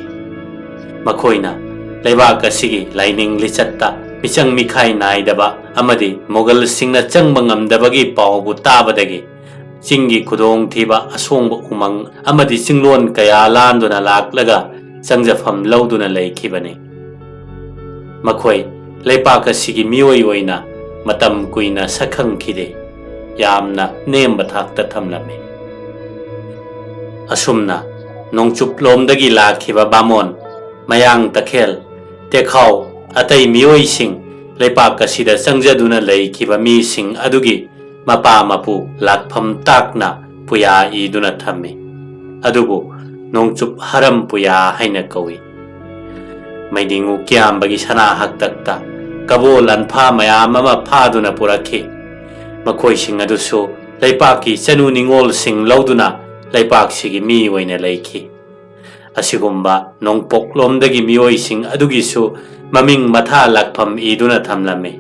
ꯃꯈꯣꯏꯅ ꯂꯩꯕꯥꯛ ꯑꯁꯤꯒꯤ ꯂꯥꯏꯅꯤꯡ ꯂꯤꯆꯠꯇ ꯃꯤꯆꯪ ꯃꯤꯈꯥꯏ ꯅꯥꯏꯗꯕ ꯑꯃꯗꯤ ꯃꯨꯒꯜꯁꯤꯡꯅ ꯆꯪꯕ ꯉꯝꯗꯕꯒꯤ ꯄꯥꯎꯕꯨ ꯇꯥꯕꯗꯒꯤ ꯆꯤꯡꯒꯤ ꯈꯨꯗꯣꯡꯊꯤꯕ, ꯑꯁꯣꯡꯕ ꯎꯃꯪ ꯑꯃꯗꯤ ꯆꯤꯡꯂꯣꯟ ꯀꯌꯥ ꯂꯥꯟꯗꯨꯅ ꯂꯥꯛꯂꯒ ꯆꯪꯖꯐꯝ ꯂꯧꯗꯨꯅ ꯂꯩꯈꯤꯕꯅꯤ꯫ ꯃꯈꯣꯏ ꯂꯩꯄꯥꯛ ꯑꯁꯤꯒꯤ ꯃꯤꯑꯣꯏ ꯑꯣꯏꯅ ꯃꯇꯝ ꯀꯨꯏꯅ ꯁꯛꯈꯪꯈꯤꯗꯦ꯫ ꯌꯥꯝꯅ ꯅꯦꯝꯕ ꯊꯥꯛꯇ ꯊꯝꯂꯝꯃꯤ꯫ ꯑꯁꯨꯝꯅ ꯅꯣꯡꯆꯨꯞꯂꯣꯝꯗꯒꯤ ꯂꯥꯛꯈꯤꯕ ꯕꯥꯃꯣꯟ, ꯃꯌꯥꯡ ꯇꯈꯦꯜ, ꯇꯦꯈꯥꯎ, ꯑꯇꯩ ꯃꯤꯑꯣꯏꯁꯤꯡ ꯂꯩꯄꯥꯛ ꯑꯁꯤꯗ ꯆꯪꯖꯗꯨꯅ ꯂꯩꯈꯤꯕ ꯃꯤꯁꯤꯡ ꯑꯗꯨꯒꯤ ꯃꯄꯥ ꯃꯄꯨ ꯂꯥꯛꯐꯝ ꯇꯥꯛꯅ ꯄꯨꯌꯥ ꯏꯗꯨꯅ ꯊꯝꯃꯤ꯫ ꯑꯗꯨꯕꯨ ꯅꯣꯡꯆꯨꯞ ꯍꯔꯝ ꯄꯨꯌꯥ ꯍꯥꯏꯅ ꯀꯧꯏ꯫ ꯃꯩꯗꯤꯉꯨ ꯀꯤꯌꯥꯝꯕꯒꯤ ꯁꯅꯥ ꯍꯥꯛꯇꯛꯇ ꯀꯕꯣ ꯂꯥꯟꯐꯥ ꯃꯌꯥꯝ ꯑꯃ ꯐꯥꯗꯨꯅ ꯄꯨꯔꯛꯈꯤ꯫ ꯃꯈꯣꯏꯁꯤꯡ ꯑꯗꯨꯁꯨ ꯂꯩꯄꯥꯛꯀꯤ ꯆꯅꯨ ꯅꯤꯉꯣꯜꯁꯤꯡ ꯂꯧꯗꯨꯅ ꯂꯩꯄꯥꯛꯁꯤꯒꯤ ꯃꯤ ꯑꯣꯏꯅ ꯂꯩꯈꯤ꯫ ꯑꯁꯤꯒꯨꯝꯕ ꯅꯣꯡꯄꯣꯛꯂꯣꯝꯗꯒꯤ ꯃꯤꯑꯣꯏꯁꯤꯡ ꯑꯗꯨꯒꯤꯁꯨ ꯃꯃꯤꯡ ꯃꯊꯥ ꯂꯥꯛꯐꯝ ꯏꯗꯨꯅ ꯊꯝꯂꯝꯃꯤ꯫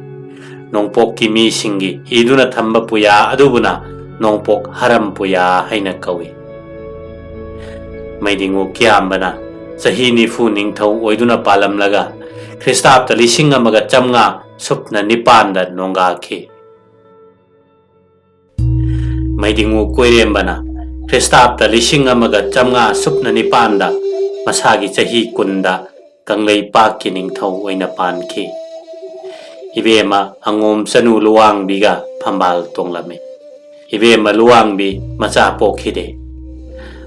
ꯅꯣꯡꯄꯣꯛꯀꯤ ꯃꯤꯁꯤꯡꯒꯤ ꯏꯗꯨꯅ ꯊꯝꯕ ꯄꯨꯌꯥ ꯑꯗꯨꯕꯨꯅ ꯅꯣꯡꯄꯣꯛ ꯍꯔꯝ ꯄꯨꯌꯥ ꯍꯥꯏꯅ ꯀꯧꯏ꯫ ꯃꯩꯗꯤꯉꯨ ꯀꯤꯌꯥꯝꯕꯅ ꯆꯍꯤ ꯅꯤꯐꯨ ꯅꯤꯡꯊꯧ ꯑꯣꯏꯗꯨꯅ ꯄꯥꯜꯂꯝꯂꯒ ꯈ꯭ꯔꯤꯁꯇꯥꯕꯇ ꯂꯤꯁꯤꯡ ꯑꯃꯒ ꯆꯥꯝꯃꯉꯥ ꯁꯨꯞꯅ ꯅꯤꯄꯥꯟꯗ ꯅꯣꯡꯒꯥꯈꯤ꯫ ꯃꯩꯗꯤꯉꯨ ꯀꯣꯏꯔꯦꯝꯕꯅ ꯈ꯭ꯔꯤꯁꯇꯥꯕꯇ ꯂꯤꯁꯤꯡ ꯑꯃꯒ ꯆꯥꯝꯃꯉꯥ ꯁꯨꯞꯅ ꯅꯤꯄꯥꯟꯗ ꯃꯁꯥꯒꯤ ꯆꯍꯤ ꯀꯨꯟꯗ ꯀꯪꯂꯩꯄꯥꯛꯀꯤ ꯅꯤꯡꯊꯧ ꯑꯣꯏꯅ ꯄꯥꯟꯈꯤ꯫ ꯏꯕꯦꯝꯃ ꯑꯉꯣꯝ ꯆꯅꯨ ꯂꯨꯋꯥꯡꯕꯤꯒ ꯐꯝꯕꯥꯜ ꯇꯣꯡꯂꯝꯃꯤ꯫ ꯏꯕꯦꯝꯃ ꯂꯨꯋꯥꯡꯕꯤ ꯃꯆꯥ ꯄꯣꯛꯈꯤꯗꯦ꯫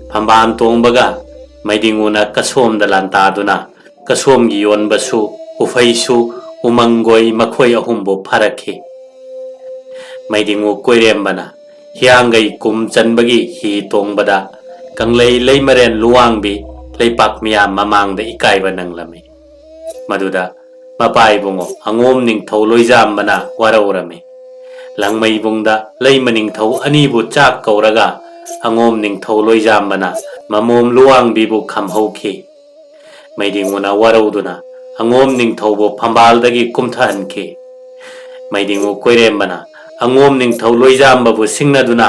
ꯐꯝꯕꯥꯜ ꯇꯣꯡꯕꯒ ꯃꯩꯗꯤꯡꯉꯨꯅ ꯀꯁꯣꯝꯗ ꯂꯥꯟꯇꯥꯗꯨꯅ ꯀꯁꯣꯝꯒꯤ ꯌꯣꯟꯕꯁꯨ, ꯎꯐꯩꯁꯨ, ꯎꯃꯪꯒꯣꯏ ꯃꯈꯣꯏ ꯑꯍꯨꯝꯕꯨ ꯐꯥꯔꯛꯈꯤ꯫ ꯃꯩꯗꯤꯡꯉꯨ ꯀꯣꯏꯔꯦꯝꯕꯅ ꯍꯤꯌꯥꯡꯒꯩ ꯀꯨꯝ ꯆꯟꯕꯒꯤ ꯍꯤ ꯇꯣꯡꯕꯗ ꯀꯪꯂꯩ ꯂꯩꯃꯔꯦꯟ ꯂꯨꯋꯥꯡꯕꯤ ꯂꯩꯄꯥꯛ ꯃꯤꯌꯥꯝ ꯃꯃꯥꯡꯗ ꯏꯀꯥꯏꯕ ꯅꯪꯂꯝꯃꯤ꯫ ꯃꯗꯨꯗ ꯃꯄꯥ ꯏꯕꯨꯡꯉꯣ ꯑꯉꯣꯝ ꯅꯤꯡꯊꯧ ꯂꯣꯏꯖꯥꯝꯕꯅ ꯋꯥꯔꯧꯔꯝꯃꯤ꯫ ꯂꯪꯃꯩꯕꯨꯡꯗ ꯂꯩꯃ ꯅꯤꯡꯊꯧ ꯑꯅꯤꯕꯨ ꯆꯥꯛ ꯀꯧꯔꯒ ꯑꯉꯣꯝ ꯅꯤꯡꯊꯧ ꯂꯣꯏꯖꯥꯝꯕꯅ ꯃꯃꯣꯝ ꯂꯨꯋꯥꯡꯕꯤꯕꯨ ꯈꯝꯍꯧꯈꯤ꯫ ꯃꯩꯗꯤꯡꯉꯨꯅ ꯋꯥꯔꯧꯗꯨꯅ ꯑꯉꯣꯝ ꯅꯤꯡꯊꯧꯕꯨ ꯐꯝꯕꯥꯜꯗꯒꯤ ꯀꯨꯝꯊꯍꯟꯈꯤ꯫ ꯃꯩꯗꯤꯡꯉꯨ ꯀꯣꯏꯔꯦꯝꯕꯅ ꯑꯉꯣꯝ ꯅꯤꯡꯊꯧ ꯂꯣꯏꯖꯥꯝꯕꯕꯨ ꯁꯤꯡꯅꯗꯨꯅ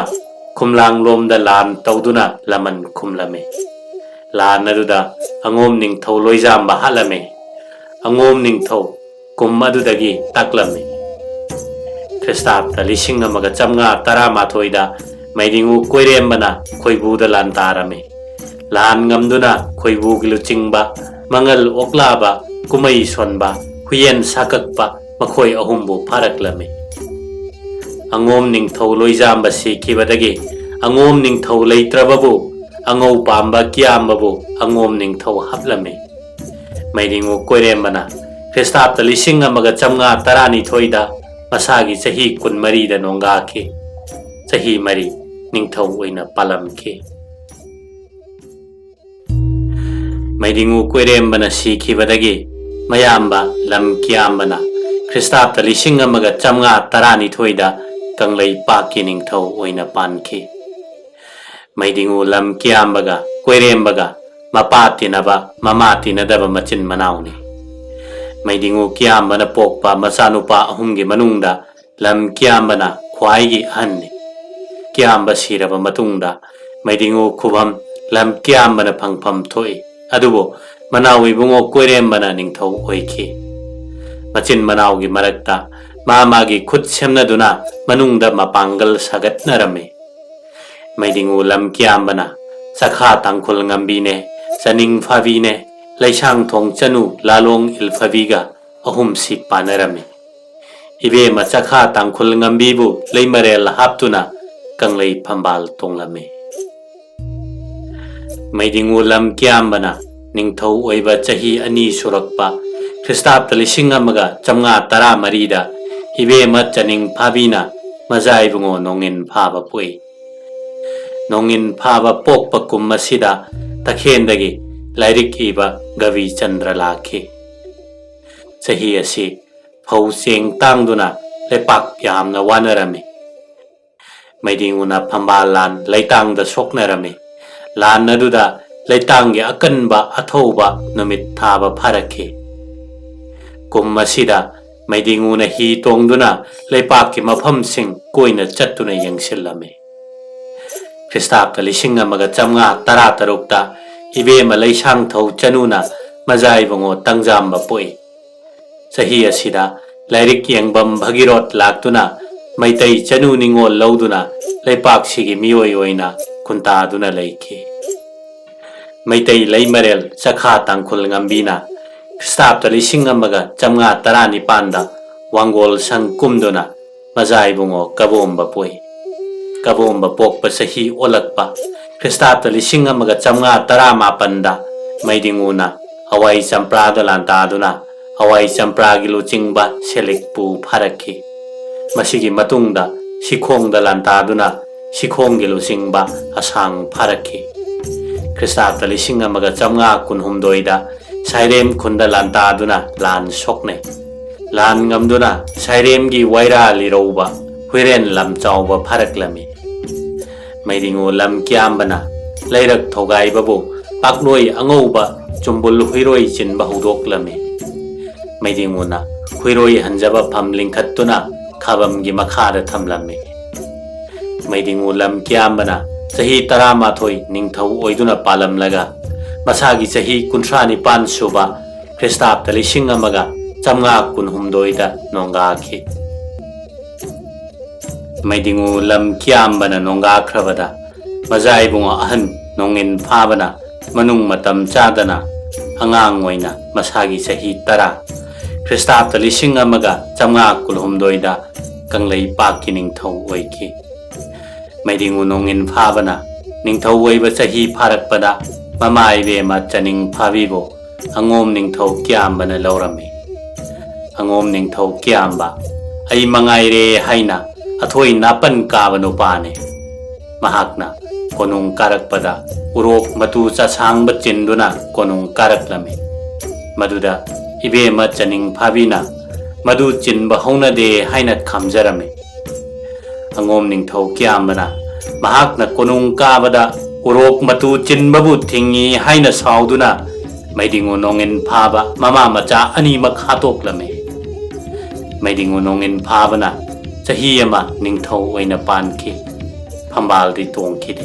ꯈꯨꯝꯂꯥꯡꯂꯣꯝꯗ ꯂꯥꯟ ꯇꯧꯗꯨꯅ ꯂꯃꯟ ꯈꯨꯝꯂꯝꯃꯤ꯫ ꯂꯥꯟ ꯑꯗꯨꯗ ꯑꯉꯣꯝ ꯅꯤꯡꯊꯧ ꯂꯣꯏꯖꯥꯝꯕ ꯍꯥꯠꯂꯝꯃꯤ꯫ ꯑꯉꯣꯝ ꯅꯤꯡꯊꯧ ꯀꯨꯝ ꯑꯗꯨꯗꯒꯤ ꯇꯥꯛꯂꯝꯃꯤ꯫ ꯈ꯭ꯔꯤꯁꯇꯥꯕꯇ ꯂꯤꯁꯤꯡ ꯑꯃꯒ ꯆꯥꯝꯃꯉꯥ ꯇꯔꯥꯃꯥꯊꯣꯏꯗ ꯃꯩꯗꯤꯡꯉꯨ ꯀꯣꯏꯔꯦꯝꯕꯅ ꯈꯣꯏꯕꯨꯗ ꯂꯥꯟꯗꯥꯔꯝꯃꯤ꯫ ꯂꯥꯟ ꯉꯝꯗꯨꯅ ꯈꯣꯏꯕꯨꯒꯤ ꯂꯨꯆꯤꯡꯕ, ꯃꯉꯜ ꯑꯣꯛꯂꯥꯕ, ꯀꯨꯃꯩ ꯁꯣꯟꯕ, ꯍꯨꯌꯦꯟ ꯁꯥꯀꯛꯄ ꯃꯈꯣꯏ ꯑꯍꯨꯝꯕꯨ ꯐꯥꯔꯛꯂꯝꯃꯤ꯫ ꯑꯉꯣꯝ ꯅꯤꯡꯊꯧ ꯂꯣꯏꯖꯥꯝꯕ ꯁꯤꯈꯤꯕꯗꯒꯤ ꯑꯉꯣꯝ ꯅꯤꯡꯊꯧ ꯂꯩꯇ꯭ꯔꯕꯕꯨ ꯑꯉꯧ ꯄꯥꯝꯕ ꯀꯤꯌꯥꯝꯕꯕꯨ ꯑꯉꯣꯝ ꯅꯤꯡꯊꯧ ꯍꯥꯞꯂꯝꯃꯤ꯫ ꯃꯩꯗꯤꯡꯉꯨ ꯀꯣꯏꯔꯦꯝꯕꯅ ꯈ꯭ꯔꯤꯁꯇꯥꯕꯇ ꯂꯤꯁꯤꯡ ꯑꯃꯒ ꯆꯥꯝꯃꯉꯥ ꯇꯔꯥꯅꯤꯊꯣꯏꯗ ꯃꯁꯥꯒꯤ ꯆꯍꯤ ꯀꯨꯟꯃꯔꯤꯗ ꯅꯣꯡꯒꯥꯈꯤ꯫ ꯆꯍꯤ ꯃꯔꯤ ꯅꯤꯡꯊꯧ ꯑꯣꯏꯅ ꯄꯥꯜꯂꯝꯈꯤ꯫ ꯃꯩꯗꯤꯡꯉꯨ ꯀꯣꯏꯔꯦꯝꯕꯅ ꯁꯤꯈꯤꯕꯗꯒꯤ ꯃꯌꯥꯝꯕ ꯂꯝ ꯀꯤꯌꯥꯝꯕꯅ ꯈ꯭ꯔꯤꯁꯇꯥꯕꯇ ꯂꯤꯁꯤꯡ ꯑꯃꯒ ꯆꯥꯝꯃꯉꯥ ꯇꯔꯥꯅꯤꯊꯣꯏꯗ ꯀꯪꯂꯩꯄꯥꯛꯀꯤ ꯅꯤꯡꯊꯧ ꯑꯣꯏꯅ ꯄꯥꯟꯈꯤ꯫ ꯃꯩꯗꯤꯡꯉꯨ ꯂꯝ ꯀꯤꯌꯥꯝꯕꯒ ꯀꯣꯏꯔꯦꯝꯕꯒ ꯃꯄꯥ ꯇꯤꯟꯅꯕ ꯃꯃꯥ ꯇꯤꯟꯅꯗꯕ ꯃꯆꯤꯟ ꯃꯅꯥꯎꯅꯤ꯫ ꯃꯩꯗꯤꯡꯉꯨ ꯀꯤꯌꯥꯝꯕꯅ ꯄꯣꯛꯄ ꯃꯆꯥꯅꯨꯄꯥ ꯑꯍꯨꯝꯒꯤ ꯃꯅꯨꯡꯗ ꯂꯝ ꯀꯤꯌꯥꯝꯕꯅ ꯈ꯭ꯋꯥꯏꯒꯤ ꯑꯍꯟꯅꯤ꯫ ꯀꯤꯌꯥꯝꯕ ꯁꯤꯔꯕ ꯃꯇꯨꯡꯗ ꯃꯩꯗꯤꯡꯉꯨ ꯈꯨꯕꯝ ꯂꯝ ꯀꯤꯌꯥꯝꯕꯅ ꯐꯪꯐꯝ ꯊꯣꯛꯏ꯫ ꯑꯗꯨꯕꯨ ꯃꯅꯥꯎ ꯏꯕꯨꯡꯉꯣ ꯀꯣꯏꯔꯦꯝꯕꯅ ꯅꯤꯡꯊꯧ ꯑꯣꯏꯈꯤ꯫ ꯃꯆꯤꯟ ꯃꯅꯥꯎꯒꯤ ꯃꯔꯛꯇ ꯃꯥ ꯃꯥꯒꯤ ꯈꯨꯠ ꯁꯦꯝꯅꯗꯨꯅ ꯃꯅꯨꯡꯗ ꯃꯄꯥꯡꯒꯜ ꯁꯥꯒꯠꯅꯔꯝꯃꯤ꯫ ꯃꯩꯗꯤꯡꯉꯨ ꯂꯝ ꯀꯤꯌꯥꯝꯕꯅ ꯆꯈꯥ ꯇꯥꯡꯈꯨꯜ ꯉꯝꯕꯤꯅꯦ, ꯆꯅꯤꯡ ꯐꯥꯕꯤꯅꯦ, ꯂꯩꯁꯥꯡꯊꯣꯡ ꯆꯅꯨ ꯂꯥꯂꯣꯡ ꯏꯜꯐꯕꯤꯒ ꯑꯍꯨꯝꯁꯤ ꯄꯥꯟꯅꯔꯝꯃꯤ꯫ ꯏꯕꯦꯝꯃ ꯆꯈꯥ ꯇꯥꯡꯈꯨꯜ ꯉꯝꯕꯤꯕꯨ ꯂꯩꯃꯔꯦꯜ ꯍꯥꯞꯇꯨꯅ ꯀꯪꯂꯩ ꯐꯝꯕꯥꯜ ꯇꯣꯡꯂꯝꯃꯤ꯫ ꯃꯩꯗꯤꯡꯉꯨ ꯂꯝ ꯀꯤꯌꯥꯝꯕꯅ ꯅꯤꯡꯊꯧ ꯑꯣꯏꯕ ꯆꯍꯤ ꯑꯅꯤ ꯁꯨꯔꯛꯄ ꯈ꯭ꯔꯤꯁꯇꯥꯕꯇ ꯂꯤꯁꯤꯡ ꯑꯃꯒ ꯆꯥꯝꯃꯉꯥ ꯇꯔꯥꯃꯔꯤꯗ ꯏꯕꯦꯝꯃ ꯆꯅꯤꯡ ꯐꯥꯕꯤꯅ ꯃꯖꯥ ꯏꯕꯨꯡꯉꯣ ꯅꯣꯡꯏꯟ ꯐꯥꯕ ꯄꯣꯛꯏ꯫ ꯅꯣꯡꯏꯟ ꯐꯥꯕ ꯄꯣꯛꯄ ꯀꯨꯝ ꯑꯁꯤꯗ ꯇꯈꯦꯟꯗꯒꯤ ꯂꯥꯏꯔꯤꯛ ꯏꯕ ꯒꯕꯤꯆꯟꯗ꯭ꯔ ꯂꯥꯛꯈꯤ꯫ ꯆꯍꯤ ꯑꯁꯤ ꯐꯧ ꯆꯦꯡ ꯇꯥꯡꯗꯨꯅ ꯂꯩꯄꯥꯛ ꯌꯥꯝꯅ ꯋꯥꯅꯔꯝꯃꯤ꯫ ꯃꯩꯗꯤꯡꯉꯨꯅ ꯐꯝꯕꯥꯜ ꯂꯥꯟ ꯂꯩꯇꯥꯡꯗ ꯁꯣꯛꯅꯔꯝꯃꯤ꯫ ꯂꯥꯟ ꯑꯗꯨꯗ ꯂꯩꯇꯥꯡꯒꯤ ꯑꯀꯟꯕ ꯑꯊꯧꯕ ꯅꯨꯃꯤꯠ ꯊꯥꯕ ꯐꯥꯔꯛꯈꯤ꯫ ꯀꯨꯝ ꯑꯁꯤꯗ ꯃꯩꯗꯤꯡꯉꯨꯅ ꯍꯤ ꯇꯣꯡꯗꯨꯅ ꯂꯩꯄꯥꯛꯀꯤ ꯃꯐꯝꯁꯤꯡ ꯀꯣꯏꯅ ꯆꯠꯇꯨꯅ ꯌꯦꯡꯁꯤꯜꯂꯝꯃꯤ꯫ ꯈ꯭ꯔꯤꯁꯇꯥꯕꯇ ꯂꯤꯁꯤꯡ ꯑꯃꯒ ꯆꯥꯝꯃꯉꯥ ꯇꯔꯥ ꯇꯔꯨꯛꯇ ꯏꯕꯦꯝꯃ ꯂꯩꯁꯥꯡꯊꯧ ꯆꯅꯨꯅ ꯃꯖꯥ ꯏꯕꯨꯡꯉꯣ ꯇꯪꯖꯥꯝꯕ ꯄꯣꯛꯏ꯫ ꯆꯍꯤ ꯑꯁꯤꯗ ꯂꯥꯏꯔꯤꯛ ꯌꯦꯡꯕꯝ ꯚꯒꯤꯔꯣꯠ ꯂꯥꯛꯇꯨꯅ ꯃꯩꯇꯩ ꯆꯅꯨ ꯅꯤꯉꯣꯜ ꯂꯧꯗꯨꯅ ꯂꯩꯄꯥꯛꯁꯤꯒꯤ ꯃꯤꯑꯣꯏ ꯑꯣꯏꯅ ꯈꯨꯟꯇꯥꯗꯨꯅ ꯂꯩꯈꯤ꯫ ꯃꯩꯇꯩ ꯂꯩꯃꯔꯦꯜ ꯆꯈꯥ ꯇꯥꯡꯈꯨꯜ ꯉꯝꯕꯤꯅ ꯈ꯭ꯔꯤꯁꯇꯥꯕꯇ ꯂꯤꯁꯤꯡ ꯑꯃꯒ ꯆꯥꯝꯃꯉꯥ ꯇꯔꯥꯅꯤꯄꯥꯟꯗ ꯋꯥꯡꯒꯣꯜ ꯁꯪ ꯀꯨꯝꯗꯨꯅ ꯃꯖꯥ ꯏꯕꯨꯡꯉꯣ ꯀꯕꯣꯝꯕ ꯄꯣꯛꯏ꯫ ꯀꯕꯣꯝꯕ ꯄꯣꯛꯄ ꯆꯍꯤ ꯑꯣꯜꯂꯛꯄ ꯈ꯭ꯔꯤꯁꯇꯥꯕꯇ ꯂꯤꯁꯤꯡ ꯑꯃꯒ ꯆꯥꯝꯃꯉꯥ ꯇꯔꯥꯃꯥꯄꯟꯗ ꯃꯩꯗꯤꯡꯉꯨꯅ ꯑꯋꯥꯏ ꯆꯝꯄ꯭ꯔꯥꯗ ꯂꯥꯟꯇꯥꯗꯨꯅ ꯑꯋꯥꯏ ꯆꯝꯄ꯭ꯔꯥꯒꯤ ꯂꯨꯆꯤꯡꯕ ꯁꯦꯂꯤꯛꯄꯨ ꯐꯥꯔꯛꯈꯤ꯫ ꯃꯁꯤꯒꯤ ꯃꯇꯨꯡꯗ ꯁꯤꯈꯣꯡꯗ ꯂꯥꯟꯇꯥꯗꯨꯅ ꯁꯤꯈꯣꯡꯒꯤ ꯂꯨꯆꯤꯡꯕ ꯑꯁꯥꯡ ꯐꯥꯔꯛꯈꯤ꯫ ꯈ꯭ꯔꯤꯁꯇꯥꯕꯇ ꯂꯤꯁꯤꯡ ꯑꯃꯒ ꯆꯥꯝꯃꯉꯥ ꯀꯨꯟꯍꯨꯝꯗꯣꯏꯗ ꯁꯥꯏꯔꯦꯝ ꯈꯨꯟꯗ ꯂꯥꯟꯇꯥꯗꯨꯅ ꯂꯥꯟ ꯁꯣꯛꯅꯩ꯫ ꯂꯥꯟ ꯉꯝꯗꯨꯅ ꯁꯥꯏꯔꯦꯝꯒꯤ ꯋꯥꯏꯔꯥ ꯂꯤꯔꯧꯕ ꯍꯨꯏꯔꯦꯟ ꯂꯝ ꯆꯥꯎꯕ ꯐꯥꯔꯛꯂꯝꯃꯤ꯫ ꯃꯩꯗꯤꯡꯉꯨ ꯂꯝ ꯀꯤꯌꯥꯝꯕꯅ ꯂꯩꯔꯛ ꯊꯧꯒꯥꯏꯕꯕꯨ ꯄꯥꯛꯂꯣꯏ ꯑꯉꯧꯕ ꯆꯨꯝꯕꯨꯜ ꯍꯨꯏꯔꯣꯏ ꯆꯤꯟꯕ ꯍꯧꯗꯣꯛꯂꯝꯃꯤ꯫ ꯃꯩꯗꯤꯡꯉꯨꯅ ꯍꯨꯏꯔꯣꯏ ꯍꯟꯖꯕ ꯐꯝ ꯂꯤꯡꯈꯠꯇꯨꯅ ꯈꯥꯕꯝꯒꯤ ꯃꯈꯥꯗ ꯊꯝꯂꯝꯃꯤ꯫ ꯃꯩꯗꯤꯡꯉꯨ ꯂꯝ ꯀꯤꯌꯥꯝꯕꯅ ꯆꯍꯤ ꯇꯔꯥꯃꯥꯊꯣꯏ ꯅꯤꯡꯊꯧ ꯑꯣꯏꯗꯨꯅ ꯄꯥꯜꯂꯝꯂꯒ ꯃꯁꯥꯒꯤ ꯆꯍꯤ ꯀꯨꯟꯊ꯭ꯔꯥ ꯅꯤꯄꯥꯟ ꯁꯨꯕ ꯈ꯭ꯔꯤꯁꯇꯥꯕꯇ ꯂꯤꯁꯤꯡ ꯑꯃꯒ ꯆꯥꯝꯃꯉꯥ ꯀꯨꯟꯍꯨꯝꯗꯣꯏꯗ ꯅꯣꯡꯒꯥꯈꯤ꯫ ꯃꯩꯗꯤꯡꯉꯨ ꯂꯝ ꯀꯤꯌꯥꯝꯕꯅ ꯅꯣꯡꯒꯥꯈ꯭ꯔꯕꯗ ꯃꯖꯥ ꯏꯕꯨꯡꯉꯣ ꯑꯍꯟ ꯅꯣꯡꯏꯟ ꯐꯥꯕꯅ ꯃꯅꯨꯡ ꯃꯇꯝ ꯆꯥꯗꯅ ꯑꯉꯥꯡ ꯑꯣꯏꯅ ꯃꯁꯥꯒꯤ ꯆꯍꯤ ꯇꯔꯥ ꯈ꯭ꯔꯤꯁꯇꯥꯕꯇ ꯂꯤꯁꯤꯡ ꯑꯃꯒ ꯆꯥꯝꯃꯉꯥ ꯀꯨꯟꯍꯨꯝꯗꯣꯏꯗ ꯀꯪꯂꯩꯄꯥꯛꯀꯤ ꯅꯤꯡꯊꯧ ꯑꯣꯏꯈꯤ꯫ ꯃꯩꯗꯤꯡꯉꯨ ꯅꯣꯡꯏꯟ ꯐꯥꯕꯅ ꯅꯤꯡꯊꯧ ꯑꯣꯏꯕ ꯆꯍꯤ ꯐꯥꯔꯛꯄꯗ ꯃꯃꯥ ꯏꯕꯦꯝꯃ ꯆꯅꯤꯡ ꯐꯥꯕꯤꯕꯨ ꯑꯉꯣꯝ ꯅꯤꯡꯊꯧ ꯀꯤꯌꯥꯝꯕꯅ ꯂꯧꯔꯝꯃꯤ꯫ ꯑꯉꯣꯝ ꯅꯤꯡꯊꯧ ꯀꯤꯌꯥꯝꯕ ꯑꯩ ꯃꯉꯥꯏꯔꯦ ꯍꯥꯏꯅ ꯑꯊꯣꯏ ꯅꯥꯄꯟ ꯀꯥꯕ ꯅꯨꯄꯥꯅꯤ꯫ ꯃꯍꯥꯛꯅ ꯀꯣꯅꯨꯡ ꯀꯥꯔꯛꯄꯗ ꯎꯔꯣꯛ ꯃꯇꯨ ꯆꯁꯥꯡꯕ ꯆꯤꯟꯗꯨꯅ ꯀꯣꯅꯨꯡ ꯀꯥꯔꯛꯂꯝꯃꯤ꯫ ꯃꯗꯨꯗ ꯏꯕꯦꯝꯃ ꯆꯅꯤꯡ ꯐꯥꯕꯤꯅ ꯃꯗꯨ ꯆꯤꯟꯕ ꯍꯧꯅꯗꯦ ꯍꯥꯏꯅ ꯈꯝꯖꯔꯝꯃꯤ꯫ ꯑꯉꯣꯝ ꯅꯤꯡꯊꯧ ꯀꯤꯌꯥꯝꯕꯅ ꯃꯍꯥꯛꯅ ꯀꯣꯅꯨꯡ ꯀꯥꯕꯗ ꯎꯔꯣꯛ ꯃꯇꯨ ꯆꯤꯟꯕꯕꯨ ꯊꯤꯡꯏ ꯍꯥꯏꯅ ꯁꯥꯎꯗꯨꯅ ꯃꯩꯗꯤꯡꯉꯨ ꯅꯣꯡꯏꯟ ꯐꯥꯕ ꯃꯃꯥ ꯃꯆꯥ ꯑꯅꯤꯃꯛ ꯍꯥꯠꯇꯣꯛꯂꯝꯃꯤ꯫ ꯃꯩꯗꯤꯡꯉꯨ ꯅꯣꯡꯏꯟ ꯐꯥꯕꯅ ꯆꯍꯤ ꯑꯃ ꯅꯤꯡꯊꯧ ꯑꯣꯏꯅ ꯄꯥꯟꯈꯤ꯫ ꯐꯝꯕꯥꯜꯗꯤ ꯇꯣꯡꯈꯤꯗꯦ꯫